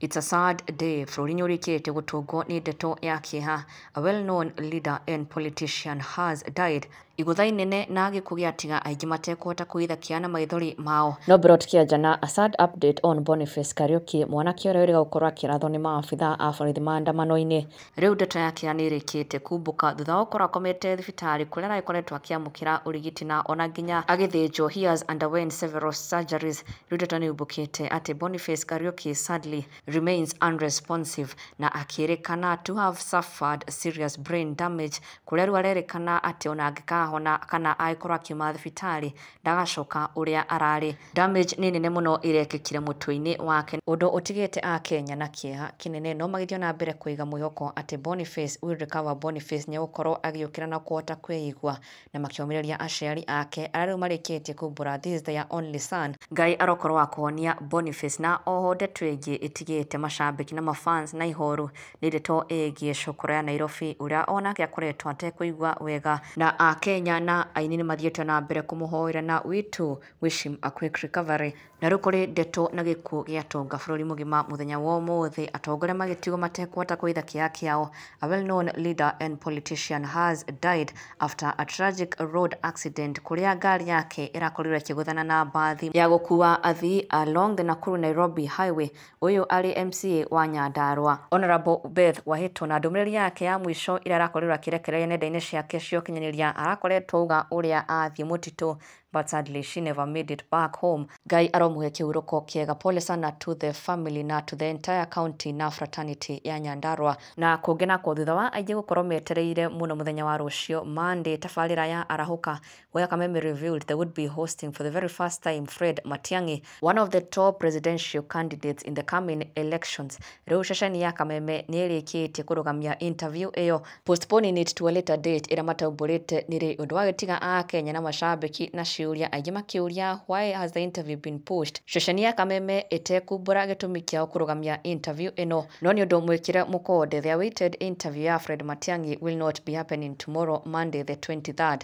It's a sad day. Bũrũri nĩũrĩkĩtie gũtũngwo nĩ ndeto ya kĩeha. A well-known leader and politician has died. Igũtha inene na gĩkuũ gĩatiga aingĩ matekũhota kwĩgitha kĩeha na maithori mao. No mbere tũkĩanjia na a sad update on Boniface Kariuki, mwanake ũrĩa wĩrĩga gũkorwo akĩrathwo nĩ maabitha a borithi maandamano-inĩ. Rĩu ndeto ya kĩeha nĩ ĩrĩkĩte kumbũka thutha wa gũkorwo akomete thibitarĩ kũrĩa aragĩkoretwo akĩamũkĩra ũrigiti na ona nginya agĩthĩnjwo. He has underwent several surgeries. Rĩu ndeto nĩ yumbũkĩte atĩ Boniface Kariuki sadly remains unresponsive na akĩrĩkana to have suffered serious brain damage, kũrĩa rĩu arerĩkana atĩ ona angĩkahona kana angĩkorwo akiuma thibitarĩ ndagacoka ũrĩa ararĩ. Damage nĩ nene mũno ĩrekĩkire mũtwe-inĩ wake, ũndũ ũtigĩte akenya na kĩeha kĩnene, no magĩthiĩ na mbere kũiga mwĩhoko atĩ Boniface will recover. Boniface nĩegũkorwo agĩũkĩra na kũhota kwĩigua, na makĩũmĩrĩria aciari ake arĩa rĩu marĩkĩtie kumbũra this is their only son. Ngai arokorwo wa kũhonia Boniface. Na oho ndeto ĩngĩ ĩtigĩte macambĩki na mafans na ihoru nĩ ndeto ĩgiĩ Cũkũra ya Nairobi, ũrĩa onake akoretwo atekũigua wega, na akenya na aini nĩ mathiĩte na mbere kũmũhoera na we too wish him a quick recovery. Na rĩu kũrĩ ndeto na gĩkuũ gĩatonga bũrũri mũgima mũthenya wa ũmũthĩ, atongoria magĩtigwo matekũhota kwĩgitha kĩeha kĩao. A well-known leader and politician has died after a tragic road accident, kũrĩa ngari yake ĩrakorirwo ĩkĩgũthana na mbathi ya gũkua athii along the Nakuru Nairobi highway. Ũyũ arĩ MCA wa Nyandarua, Honorable Beth Wahĩto, na ndũmĩrĩri yake ya mũico ĩrĩa arakorirwo akĩrekereria nenda-inĩ ciake cia ũkinyanĩria, arakoretwo auga ũrĩa athiĩ mũtitũ, but sadly she never made it back home. Ngai aromũhe kĩhurũko kĩega. Pole sana to the family na to the entire county na fraternity ya Nyandarua. Na kũngĩ nakuo, thutha wa aingĩ gũkorwo metereire mũno mũthenya wa rũciũ Monday, tabarĩra ya Arahũka where Kameme revealed they would be hosting for the very first time Fred Matiang'i, one of the top presidential candidates in the coming elections. Rĩu ceceni ya Kameme nĩ ĩrĩkĩtie kũrũgamia interview ĩyo, postponing it to a later date ĩrĩa mataumbũrĩte nĩ rĩ, ũndũ wagĩtiga akenya na macambĩki na ciũria aingĩ makĩũria why has the interview been pushed. Ceceni ya Kameme ĩtekumbũra gĩtũmi kĩao kũrũgamia interview ĩno, no nĩ ũndũ mwĩkĩre mũkonde, the awaited interview ya Fred Matiang'i will not be happening tomorrow, Monday the 23rd.